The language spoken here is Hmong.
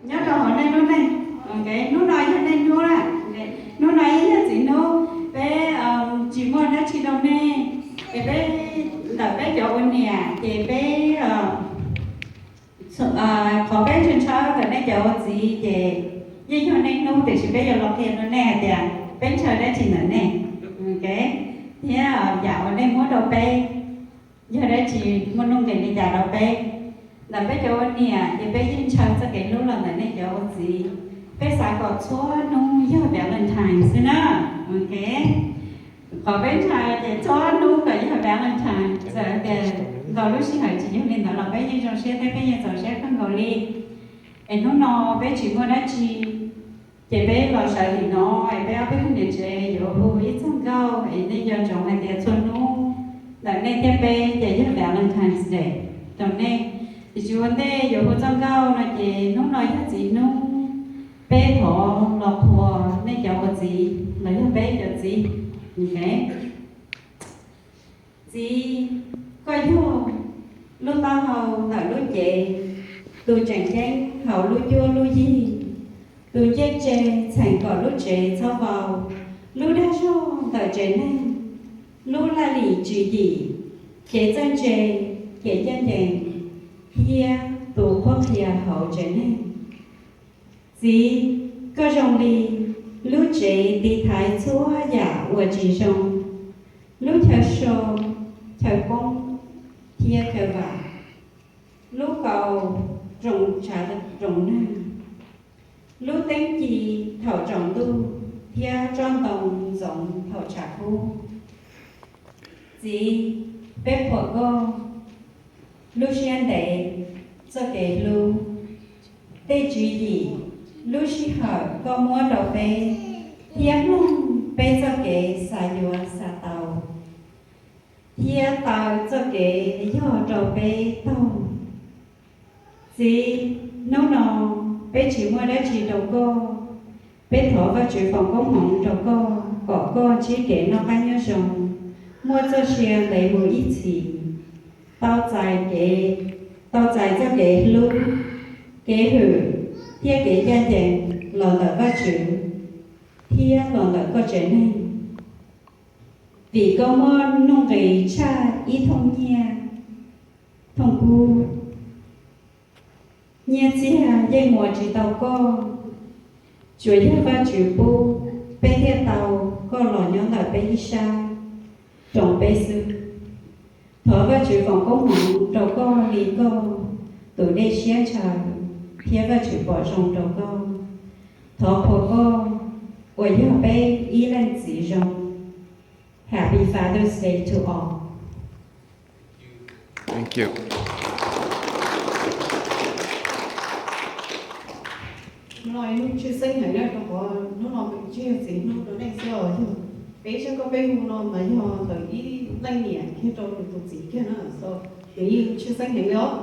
Nyob rau hauv nej lub neej, hnub no yog nej hnub na, hnub no yeej yog txiv hnub, peb tsis muaj dab tsi rau nej, es peb, ntawm peb cov ua niam ces peb, qhov peb ntshaw ntshaw ntawm nej cov ua txiv ces yeej yog nej hnub, tiam sis peb yuav los qhia rau nej hais tias peb ntshaw dab tsi ntawm nej, thiab yam uas nej muab rau peb yog dab tsi, muaj nuj nqis li cas rau peb. Ntawm peb cov ua niam ces peb yeej ntshaw txoj kev hlub los ntawm nej cov ua txiv. Peb xav kom txhua hnub yog Valentine xwb na. Qhov peb ntshaw ces txhua hnub kom yog Valentine, txawm tias ntau lub sij hawm tsis yog li ntawd los peb yeej zoo siab thiab peb yeej txaus siab kawg nkaus li. Es hnub no peb tsis muaj dab tsi, ces peb los sawv ntawm no, es peb ob peb tug niam tsev yuav hu ib txoj nkauj, es nej nco ntsoov hais tias txhua hnub ntawm nej thiab peb ces yog Valentine's Day rau nej. Tiam sis ua ntej yuav hu txoj nkauj no ces hnub no yog txiv hnub, peb thov los qhuas nej cov ua txiv los yog peb cov txiv. Txiv, koj yog lub taub hau ntawm lub cev, tus tseem ceeb hauv lub cuab lub yig, tus ncej tse txheem kom lub tsev txhob vau, lub dag zog ntawm tsev neeg, lub laj lim tswv yim, kev txawj ntse, kev ncaj ncees, thiab tus qhuab qhia hauv tsev neeg. Txiv, koj zoo li lub tsev tiv thaiv txhua yam uas tsis zoo, lub chaw so, chaw poob, thiab chaw vam, lub kaus roos tshav roos nag, lub teeb ci thaum tsaus ntuj, thiab tsob ntoo ntxoov thaum tshav kub. Txiv, peb qhuas koj lub siab ntev, txoj kev hlub, tej tswv yim, lub sij hawm koj muab rau peb, thiab mloog peb txoj kev xav yuav xav tau, thiab taw txoj kev yog rau peb taug. Txiv, hnub no peb tsis muaj dab tsi rau koj, peb thov Vajtswv foom koob hmoov rau koj kom koj ntsib kev noj qab nyob zoo, muaj txoj sia ntev mus ib txhis, tau txais kev, tau txais txoj kev hlub, kev hwm, thiab kev ncaj ncees los ntawm Vajtswv thiab los ntawm koj tsev neeg. Vim koj muaj nuj nqis tshaj ib thooj nyiaj, thooj kub. Nyiaj txiag yeej muas tsis tau koj, tsuas yog Vajtswv pub, peb thiaj tau koj los nyob ntawm peb ib sab, roos peb xwb. Thov Vajtswv foom koob hmoov rau koj li koj tus dej siab ntshaw, thiab Vajtswv pom zoo rau koj. Thov qhuas koj uas yog peb ib leej txiv zoo. Happy Father's Day to all. Thank you. Hnub no ib hnub tshwj xeeb heev na, rau qhov hnub no tsis yog txiv hnub rau neej xwb os, yog peb sab koj peb hu no mas yog ntawm ib leej niam kiag rau nws tus txiv kiag na, so nws yeej tshwj xeeb heev li os.